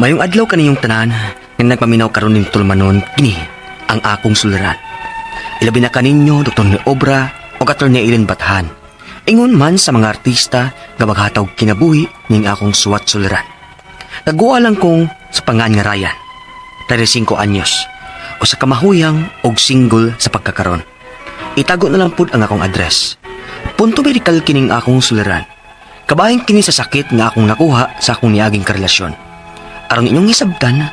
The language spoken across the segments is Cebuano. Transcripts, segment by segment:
Mayong adlaw kaniyong tanan nga nagpaminaw karon ning tulumanon kini ang akong suliran. Ilabi na kaninyo Dr. ni Obra o Atty. Eileen Bathan. Ingon man sa mga artista nga maghatag kinabuhi ning akong suwat suliran. Taguwa lang kong sa pangan nga Ryan, 35 anyos, o sa kamahuyang og single sa pagkakaron. Itago na lang pud ang akong address. Punto medical kining akong suliran. Kabahin kini sa sakit nga akong nakuha sa akong niaging karelasyon. Aron inyong hisabtan,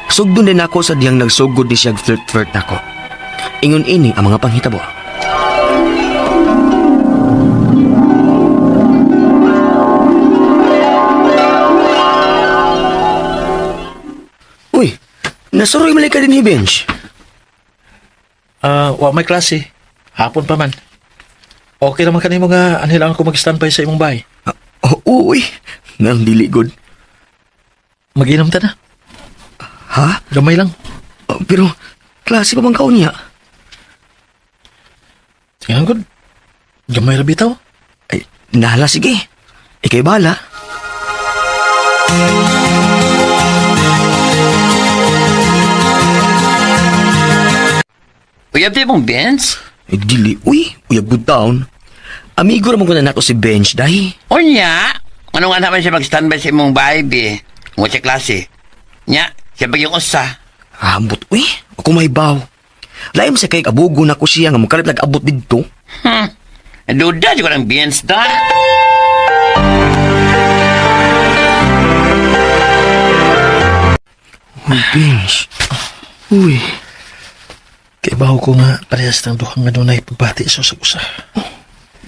sugdon din ako sa diyang nagsugod ni siyag flirt-flirt nako. Ingon ini ang mga panghitabo. Uy, nasuroy malay ka din ni Bench. Ah, wa may klase. Hapon pa man. Okay naman kanimo nga anhel ako mag-standby sa imong bahay. Oh, uy, nang dili good. Mag-inom ta na. Ha? Gamay lang. Oh, pero klase pa bang kaon niya? Tingnan gud. Gamay ra bitaw. Ay, nahala sige. Ikay bahala. Uyab di mong Benz? Ay, dili, uy, uyab good town. Amigo ramon ko na nato si Bench, dahi. Unya, ano nga naman siya mag-standby sa imong bahay, bi? Mo siya klase. Nya, siya pag yung usa. Ambot, uy, ako may baw. Laim sa kay abugo na ko siya nga mukalit nag-abot didto. Duda, di ko ng Benz da. Uy, Bench. Uy, Kay bawo ko nga parehas ng duhang nga dunay pagbati sa usag usa.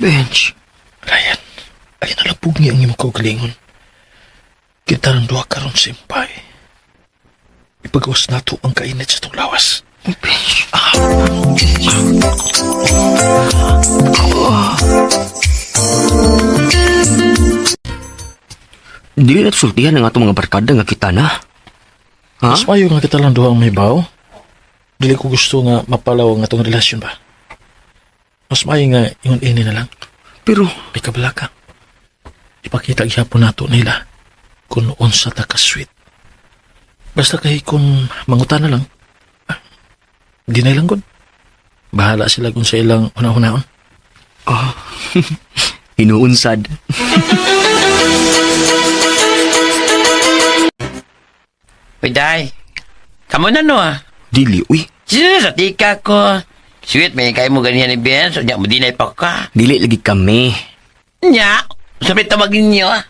Bench. Ryan, ay nalapog niya ang imong kaugalingon. Kita ng duha karon sa imong bahay. Ipagawas nato ang kainit sa itong lawas. Uy, Bench. Dili na sultihan ang atong mga barkada nga kita na. Ha? Mas mayo nga kita lang duha ang may bawo. Dili ko gusto nga mapalaw ang atong relasyon ba. Mas mayo nga ingon ini na lang. Pero, Ay kabala ka. Ipakita gihapon nato nila kung unsa ta ka sweet. Basta kay kung manguta na lang, ah, di na lang gud. Bahala sila kung sa ilang una-unaon. hinuunsad. Uy, day. Kamo na no ah. Dili, uy. Sino sa tika ko? Sweet, may kaya mo ganihan ni Benz. Unya, mo dinay pa ka. Dili lagi kami. Nya, sabit tawagin niyo ah.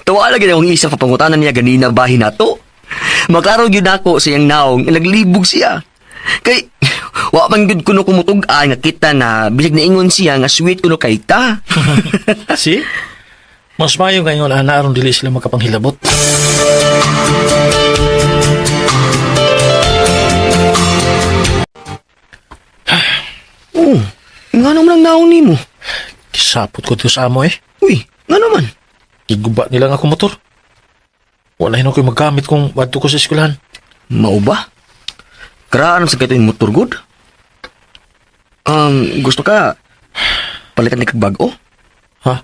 Tuwa lagi na akong isa papangutanan niya ganina bahin nato. Maklaro gyud ako sa iyang naong nga naglibog siya. Kay wa man gyud kuno kumutug-an nga kita na bisag naingon siya nga sweet kuno kay ta. See? Mas mayo nga ingon ana aron dili sila makapanghilabot. Oh, nga naman ang naong nimo. Kisapot ko dito sa amo eh. Uy, nga naman. Giguba nila nga akong motor. Wala na ko'y magamit kung wadto ko sa eskwelahan. Mao ba? Karaan sa kito yung motor good. Gusto ka palitan ni kag bag-o? Ha?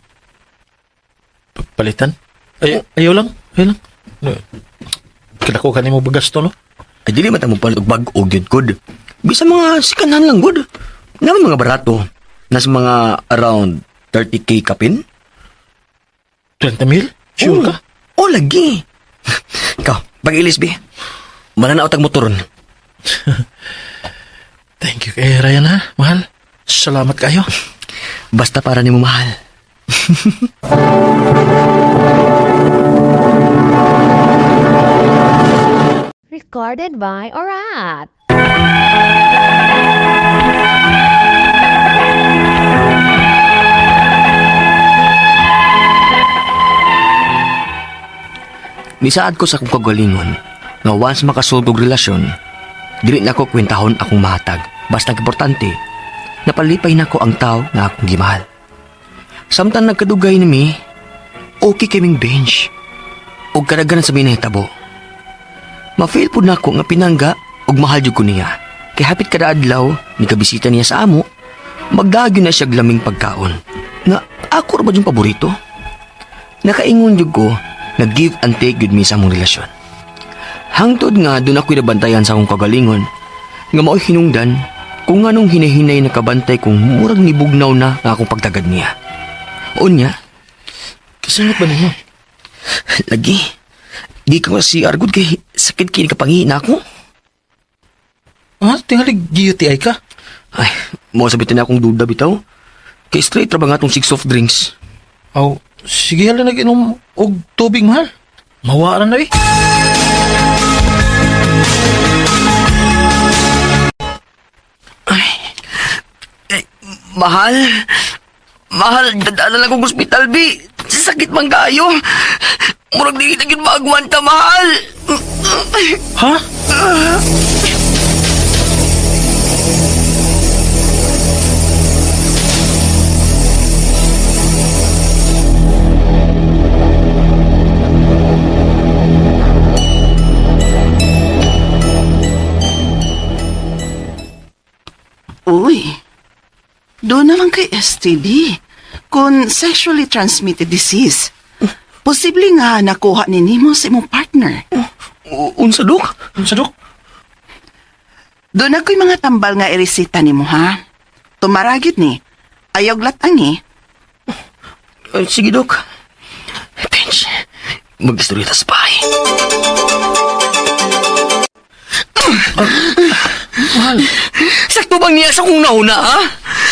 Palitan? Ay, ayaw lang. Ayaw lang. No. Kila ko kanimo bagas to, no? Ay dili man ta mo palit og bag-o gyud good. Bisa mga sikanan lang good. Naman mga barato. Nasa mga around 30K kapin. 20 mil? Sure ka? Oh, lagi. Ikaw, pag-ilis, bi. Mananaw tag motoron. Thank you kay Ryan, ha? Mahal. Salamat kayo. Basta para nimo mahal. Recorded by Orat. Nisaad ko sa akong kagalingon nga once makasulod og relasyon, dili na ko kwentahon akong mahatag. Basta ang importante, napalipay nako ang tao nga akong gimahal. Samtang nagkadugay nami, okay kaming bench. Og kadaghan sa minahitabo. Ma-feel pud nako nga pinangga og mahal jud ko niya. Kay hapit kada adlaw ni kabisita niya sa amo, magdagyo na siya laming pagkaon. Nga ako ra ba yung paborito? Nakaingon jud ko nga give and take gud mi sa among relasyon. Hangtod nga doon ako'y nabantayan sa akong kagalingon nga mao'y hinungdan kung anong hinahinay nakabantay kung murag nibugnaw na nga akong pagtagad niya. Unya, Kasingot ba ninyo? lagi, di ko si Argod kay sakit kini kapangihin ako. Ha? Tingali, GUTI ka? Ay, mo sabitin na akong duda bitaw. Kay straight ra ba nga tong six soft drinks? Aw, sige hala nag-inom og tubig mahal. Mawara na eh. Mahal? Mahal, dadala lang kong ospital, bi. Sakit man kayo. Murag di kita gyud maagwanta, mahal. Ha? Uy, doon naman kay STD, kung sexually transmitted disease. Posible nga nakuha ni nimo sa imong partner. Unsa, Dok? Sa dok? Doon ako'y mga tambal nga iresita nimo ha. Tumaragit ni. Ayaw latang eh. Sige, Dok. Bench, mag-istorya ta sa bahay. Mahal. Sakto bang niya sa kong nauna, ha?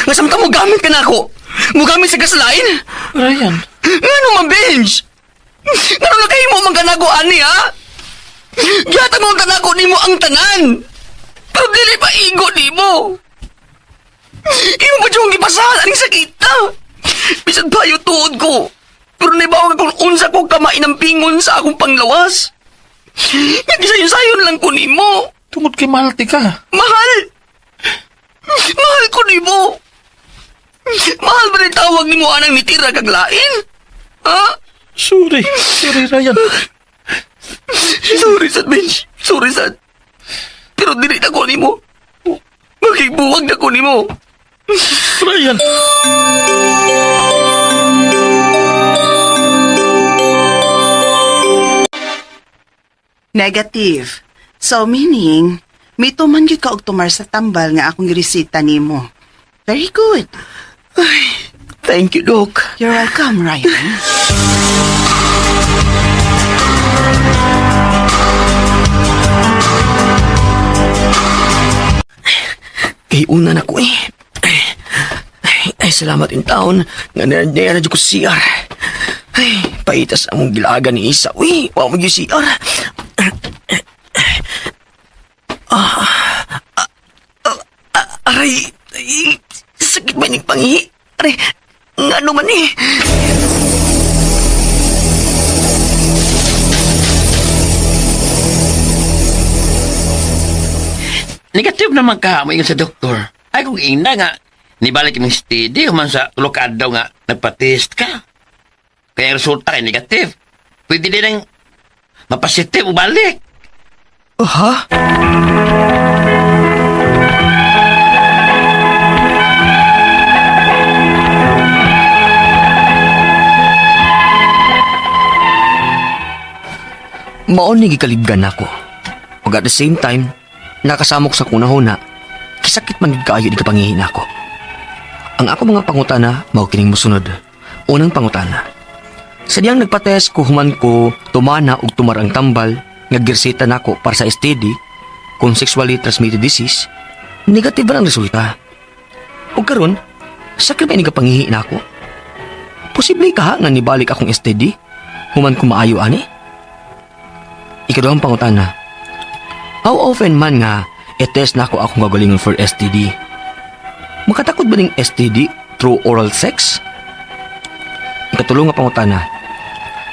Nga samtang mo gamit ka na ako. Mo gamit sa gasalain? Ryan. Ngano man, Benj? Ngano na kayo mo man ani, ha? Giyata mo ang tanago nimo ang tanan. Pero dili pa igo nimo. Imo pa diyong gipasahan aning sakita. Bisan payo tuod ko. Pero nibaw ka kung unsa ko kamain ang pingon sa akong panglawas. Nagisayon-sayon lang ko nimo. Tungod kay mahal ti ka. Mahal! Mahal ko nimo! Mahal ba rin tawag nimo anang nitira kag lain? Ha? Sorry. Sorry, Ryan. Sorry sad, Bench. Sorry sad. Pero dili na ko nimo. Magigbuwag na ko nimo. Ryan. Negative. So meaning, mituman gyud ka og tumar sa tambal nga akong giresita nimo. Very good. Thank you, Doc. You're welcome, Ryan. Kay una na ko eh. Ay, ay, ay, salamat in taon. Nga na ko sa CR. Ay, paitas among gilagan ni Isa. Uy, wa mo yung CR. Aray, ay, sakit ba ning pangihi? Aray, ngano man eh. Negative naman ka mo ingon sa doktor. Ay kung ingna nga, nibalik imong steady human sa tulo ka adlaw nga nagpa-test ka. Kaya ang resulta kay negative. Pwede din ang mapositive o balik. Ha? Mao ni gikalibgan nako. Ug at the same time, nakasamok sa kunahuna, kisakit man gid kaayo ni kapangihin nako. Ang ako mga pangutana mao kining mosunod. Unang pangutana. Sa diyang nagpa-test ko human ko tumana og tumar ang tambal nga girseta nako para sa STD kung sexually transmitted disease, negative ba ang resulta? Ug karon, sakit ba ini kapangihi nako? Posible ka nga nibalik akong STD human ko maayo ani? Ikaduhang pangutana. How often man nga i-test nako akong kagalingon for STD? Makatakot ba ning STD through oral sex? Ikatulo nga pangutana.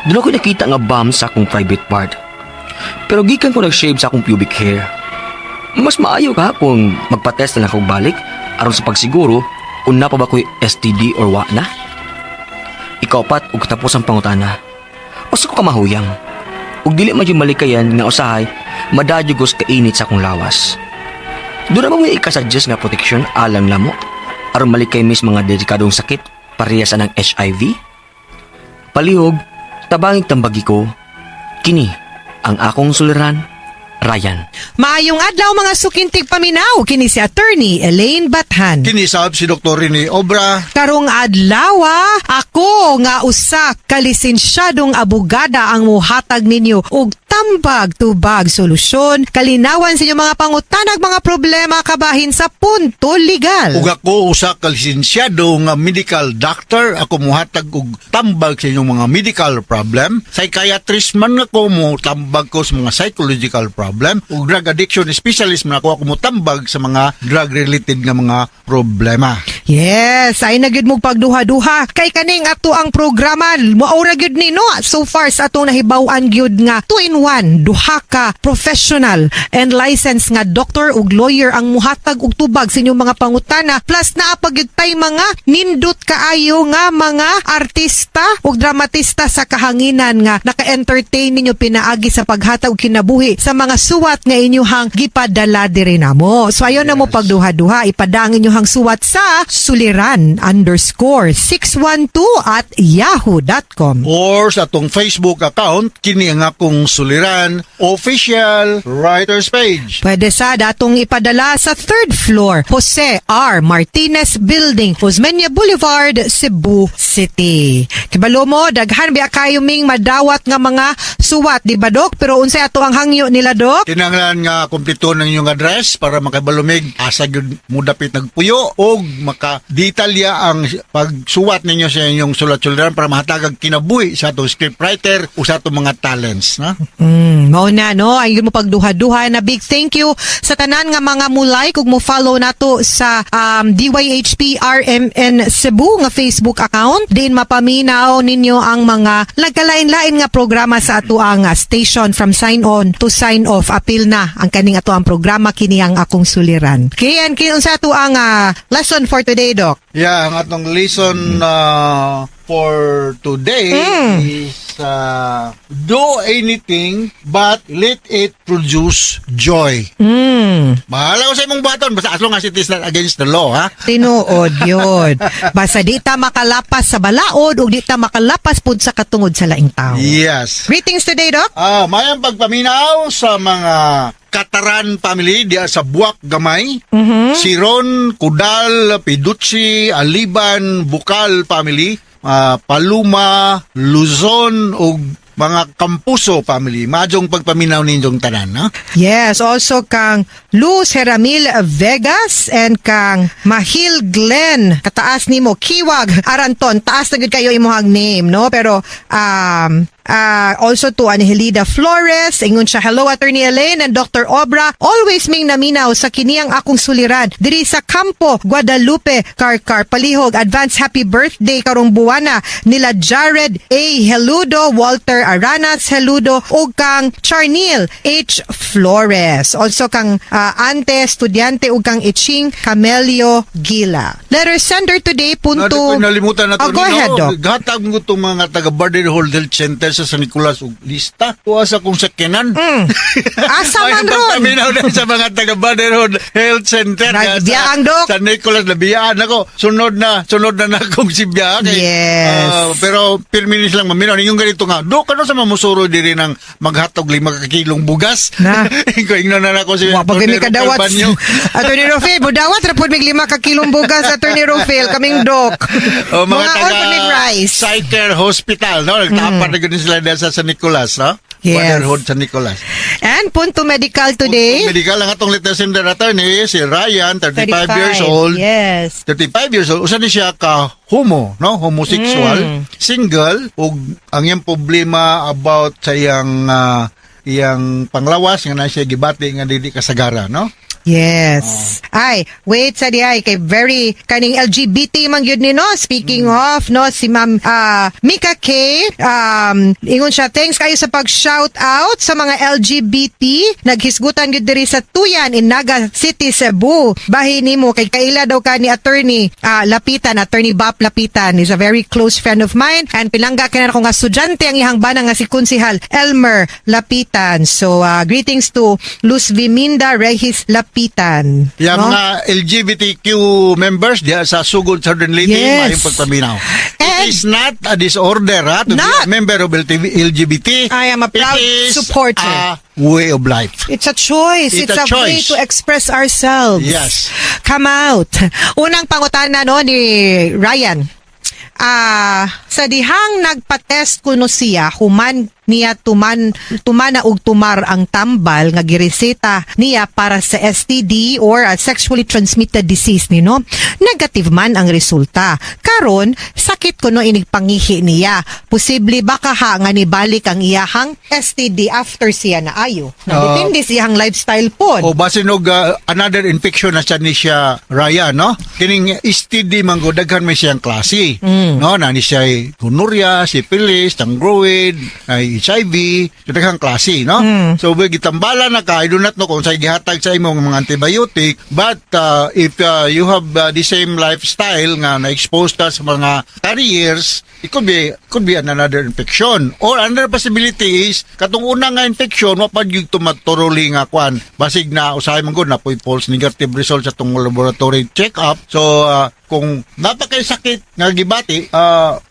Doon ako nakita nga bomb sa akong private part. Pero gikan ko nag-shave sa akong pubic hair. Mas maayo ka kung magpa-test na lang akong balik aron sa pagsiguro kung napa ba ko'y STD or wa na. Ikaupat ug katapos ang pangutana. Usa ko kamahuyang. Ug dili man jud malikayan nga usahay madadugos kainit sa akong lawas. Doon na ba may ikasuggest nga protection alang lamo? Aron malikay mis mga delikadong sakit parehas ng HIV? Palihog, Tabangig tambagi ko, kini ang akong suliran, Ryan. Maayong adlaw, mga suking tigpaminaw, kini si Attorney Elaine Bathan. Kinisab si Dr. Rene Obra. Karong adlaw, ako nga usa ka lisensyadong abogada ang muhatag ninyo og tambag tubag, solusyon, kalinawan sa inyong mga pangutanag, mga problema kabahin sa punto legal. Ug ako usa ka lisensyado nga medical doctor, ako muhatag og tambag sa inyong mga medical problem. Psychiatrist man ako, mo tambag ko sa mga psychological problem. Ug drug addiction specialist man ako, ako motambag sa mga drug related nga mga problema. Yes, ay na gyud mo pagduha-duha kay kaning ato ang programa mao ra gyud ni, no, so far sa atong nahibaw-an gyud nga 2 in 1, duha ka professional and licensed nga doctor ug lawyer ang muhatag og tubag sa inyong mga pangutana, plus naa pa gyud tay mga nindot kaayo nga mga artista ug dramatista sa kahanginan nga naka-entertain ninyo pinaagi sa paghatag og kinabuhi sa mga suwat nga inyuhang gipadala diri namo. So ayo na mo pagduha-duha, ipada ang inyuhang suwat sa suliran_612@yahoo.com. Or sa atong Facebook account, kini ang akong suliran official writers page. Pwede sa datong ipadala sa third floor, Jose R. Martinez Building, Osmeña Boulevard, Cebu City. Kibalo mo, daghan biya kayo ming madawat nga mga suwat, di ba, Dok? Pero unsay ato ang hangyo nila, Dok? Kinahanglan nga kumpleto ng inyong address para makabalumig asa gyud mo dapit nagpuyo og maka-detalya ang pagsuwat ninyo sa inyong sulat-suliran para mahatagag kinabuhi sa atong scriptwriter o sa atong mga talents, na. Mao na, no. Ayun mo pagduha-duha na big thank you sa tanan nga mga mo like ug mo follow nato sa DYHP RMN Cebu nga Facebook account. Din mapaminaw ninyo ang mga nagkalain-lain nga programa sa ato ang station from sign on to sign off. Apil na ang kaning ato ang programa, kini ang akong suliran. Okay, and kini unsa ato ang lesson for today, Doc? Yeah, ang atong lesson for today is do anything but let it produce joy. Bahala ko sa imong buhaton basta as long as it is not against the law, ha? Tinuod yun. Basta di ta makalapas sa balaod ug di ta makalapas pud sa katungod sa laing tao. Yes. Greetings today, Doc. Ah, mayang pagpaminaw sa mga Kataran family diya sa Buwak Gamay. Siron, Kudal, Piducci, Aliban, Bukal family, Paluma, Luzon ug mga Kampuso family. Maayong pagpaminaw ninyong tanan, ha? Yes, also kang Luz Heramil Vegas and kang Mahil Glenn. Kataas nimo Kiwag Aranton. Taas na gud kayo imong name, no? Pero also to Angelida Flores, ingon siya, "Hello, Attorney Elaine and Dr. Obra. Always ming naminaw sa kiniyang akong suliran diri sa Campo, Guadalupe, Carcar, Palihog. Advance happy birthday karong buwana nila Jared A. Heludo, Walter Aranas Heludo ug kang Charnil H. Flores." Also kang Ante Estudiante ug kang Iching Camelio Gila. Letter sender today Na, di punto. ko nalimutan na to. Oh, go ahead, Doc. Gatag mo itong mga taga Brotherhood Health Center sa San Nicolas og lista. Tuwa sa kong sakyanan. Asa man Ay, ron? pagpaminaw na sa mga taga Brotherhood Health Center. Nagbiyaan, Dok. San Nicolas, nabiyaan ako. Sunod na akong sibiya. Kay, pero pirminis lang maminaw. Yung ganito nga, do kano sa mamusuro diri ng maghatog 5 ka kilong bugas. Na. Ko ingnon na ako si Wa pa Atty. kami Rafael kadawat. Banyo. Attorney Rofil, budawat ra pud mig 5 ka kilong bugas, Attorney Rofil, kaming Dok. O, mga Mga taga all mig rice. Psycare Hospital, no? Nagtapat na gud sila dyan sa San Nicolas, no? Yes. Brotherhood San Nicolas. And punto medical today. Medical ang atong letter sender, attorney, si Ryan, 35 years old. Yes. 35 years old, usa ni siya ka homo, no? Homosexual, single, ug ang iyang problema about sa iyang panglawas nga na siya gibati nga dili kasagara, no? Yes. Ay, wait sa di ay kay very kaning LGBT man gyud ni, no. Speaking of, no, si Ma'am Mika K, ingon siya, "Thanks kayo sa pag-shout out sa mga LGBT. Naghisgutan gyud diri sa Tuyan in Naga City, Cebu. Bahin nimo kay kaila daw ka ni Attorney Lapitan, Attorney Bap Lapitan is a very close friend of mine and pilangga kina ko nga estudyante ang iyang bana nga si Kunsihal Elmer Lapitan." So greetings to Luz Viminda Regis Lapitan. Yang no? mga LGBTQ members diha sa Sugod, Southern Leyte, maayong pagpaminaw. And Excited? It is not a disorder, ha, to be Not. a member of LGBT. I am a proud It is supporter. a way of life. It's a choice. It's It's a a way choice. to express ourselves. Yes. Come out. Unang pangutana, no, ni Ryan. Sa dihang nagpa-test kuno siya human niya tumana og tumar ang tambal nga gireseta niya para sa STD or a sexually transmitted disease ni, no, negative man ang resulta. Karon sakit kuno inig pangihi niya. Posible ba kaha nga nibalik ang iyahang STD after siya na ayo? Depende sa iyang lifestyle pod. O basin og another infection na siya ni siya, Ryan, no? Kining STD man gud, daghan may siyang klase. No, na ni siya gonorrhea, syphilis, chancroid, ay HIV, so daghang klase, no? So we gitambala na ka, I do not know kung sa gihatag sa imong mga antibiotic, but if you have the same lifestyle nga na-expose ka sa mga carriers, it could be another infection. Or another possibility is katong una nga infection wa pa gyud tumaturuli nga kwan. Basig na usahay man gud na po'y false negative result sa tong laboratory check up. So kung napakay sakit nga gibati,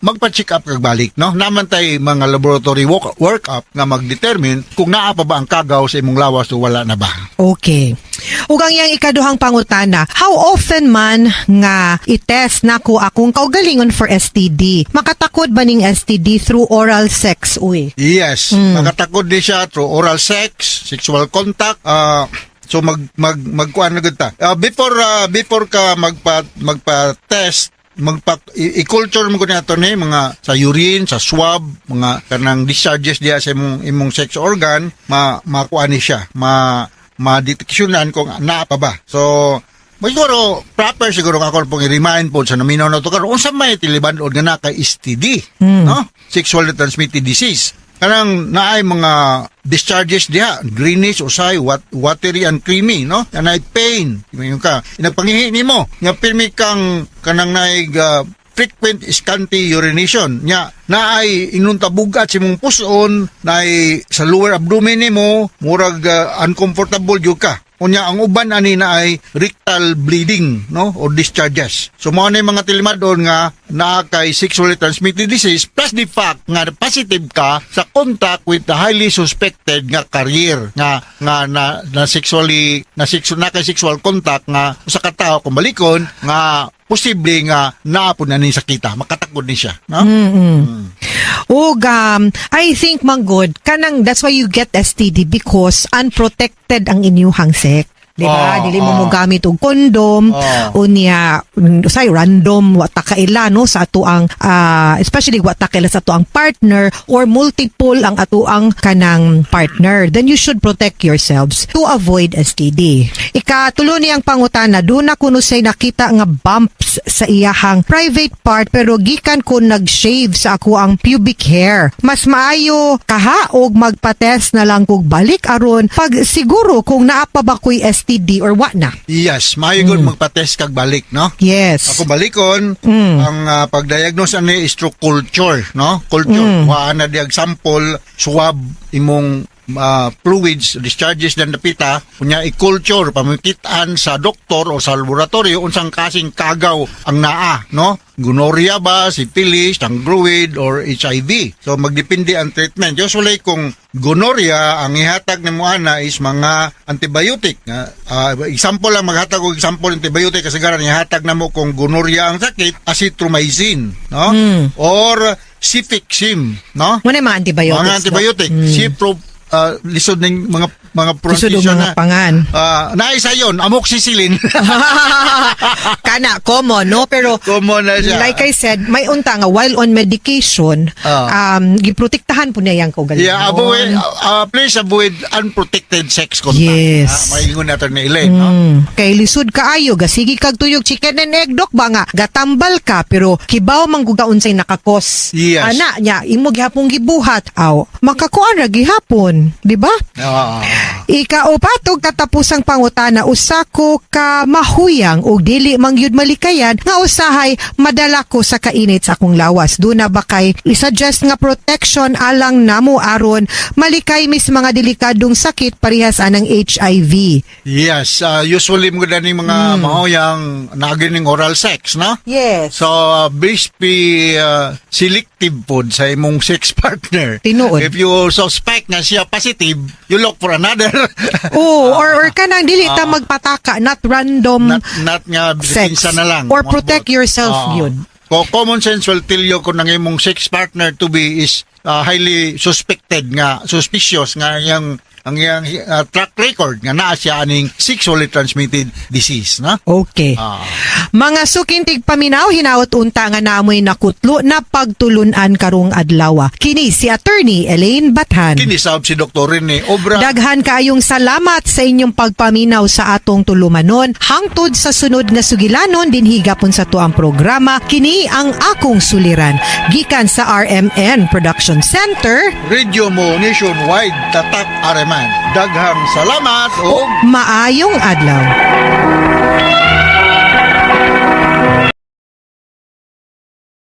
magpa-check up kag balik, no? Naman tay mga laboratory work up nga mag-determine kung naa pa ba ang kagaw sa imong lawas o wala na ba. Okay. Ug ang iyang ikaduhang pangutana, how often man nga i-test nako akong kaugalingon for STD? Makatakod ba ning STD through oral sex, uy? Yes, makatakod di siya through oral sex, sexual contact, so mag mag magkuan na gud ta. Before ka magpa-test, i-culture mo gud nato ni mga sa urine, sa swab, mga kanang discharges diya sa imong sex organ, makuan ni siya, ma-deteksyonan kung naa pa ba. So siguro, proper siguro ako pong i-remind po sa naminaw na to karon unsa may tiliban-on nga na kay STD, no? Sexually transmitted disease. Kanang naay mga discharges diha, greenish usay, watery and creamy, no? Naay pain, yung ka. Nagpangihi nimo, nga pirmi kang kanang naay frequent scanty urination nya, naay inunta bugat sa imong puson, naay sa lower abdomen nimo, murag uncomfortable jud ka. Unya ang uban ani na ay rectal bleeding, no, or discharges. So mao na yung mga tilimadon nga naa kay sexually transmitted disease plus the fact nga positive ka sa contact with the highly suspected nga carrier nga nga na, na sexually na sexual na kay sexual contact nga usa ka tawo kung balikon nga posible nga naa po na ni sakita, makatakod ni siya, no? Ug I think manggod kanang that's why you get STD because unprotected ang inyuhang sex. Di ba? Oh, Dili mo oh. mogamit og condom. Oh. Unya usay random, wa ta kaila, no, sa atoang especially wa ta kaila sa atoang partner or multiple ang atoang kanang partner. Then you should protect yourselves to avoid STD. Ikatulo niyang pangutana, duna kuno say nakita nga bumps sa iyahang private part pero gikan ko nag-shave sa ako ang pubic hair. Mas maayo kaha og magpa-test na lang kog balik aron pag siguro kung naa pa ba ko'y STD or wa na? Yes, maayo gud magpa-test kag balik, no? Yes. Ako balikon, ang pag-diagnose ani is through culture, no? Culture. Wa na diag sample, swab imong fluids, discharges dan napita, unya i-culture pamikitaan sa doktor o sa laboratorio unsang kasing kagaw ang naa, no? Gonorrhea ba, syphilis, chancroid or HIV. So magdepende ang treatment. Usually kung gonorrhea, ang ihatag nimo ana is mga antibiotic. Example lang, maghatag og example antibiotic kasi garan ihatag namo kung gonorrhea ang sakit, azithromycin, no? Or cefixime, no? Muna yung mga antibiotics. Mga antibiotic. Cipro, lisod ng mga Lisod og pronunciation mga na. pangan. Naisa yun, amoxicillin. Kana common, no? Pero Common na siya. like I said, may unta nga while on medication, giprotektahan po niya yang kaugalingon. Yeah, avoid, please avoid unprotected sex contact. Yes. Maingon natin ni Elaine, no? Kay lisod kaayo, gasigi kag tuyog chicken and egg, dok, ba nga gatambal ka pero kibaw man gud ka unsay nakakos. Yes. Ana nya imo gihapon gibuhat aw makakuan ra gihapon. man, di ba? Ah. Ikaupat og katapusang pangutana, usa ko ka mahuyang og dili mangyud malikayan nga usahay madala ko sa kainit sa akong lawas. Duna ba kay i-suggest nga protection alang namo aron malikay mis mga delikadong sakit parehas anang HIV? Yes, usually mo ni mga mahoyang naagi ning oral sex, no? Yes. So, based be selective pod sa imong sex partner. Tinuod. If you suspect nga siya positive, you look for another. Oh, or kanang dili ta magpataka, not random Not nga sex. kinsa na lang. Or protect yourself yun. Ko common sense will tell you kung ang imong sex partner to be is highly suspected nga suspicious nga iyang ang iyang track record nga naa siya aning sexually transmitted disease, no? Okay. Mga suking tigpaminaw, hinaot unta nga namoy nakutlo na pagtulunan karong adlaw. Kini si Attorney Elaine Bathan. Kini sab si Dr. Rene Obra. Daghan kaayong salamat sa inyong pagpaminaw sa atong tulumanon. Hangtod sa sunod nga sugilanon dinhi gapon sa tuang programa, kini ang akong suliran. Gikan sa RMN Production Center, Radio mo nationwide, tatak RMN. Daghang salamat og maayong adlaw.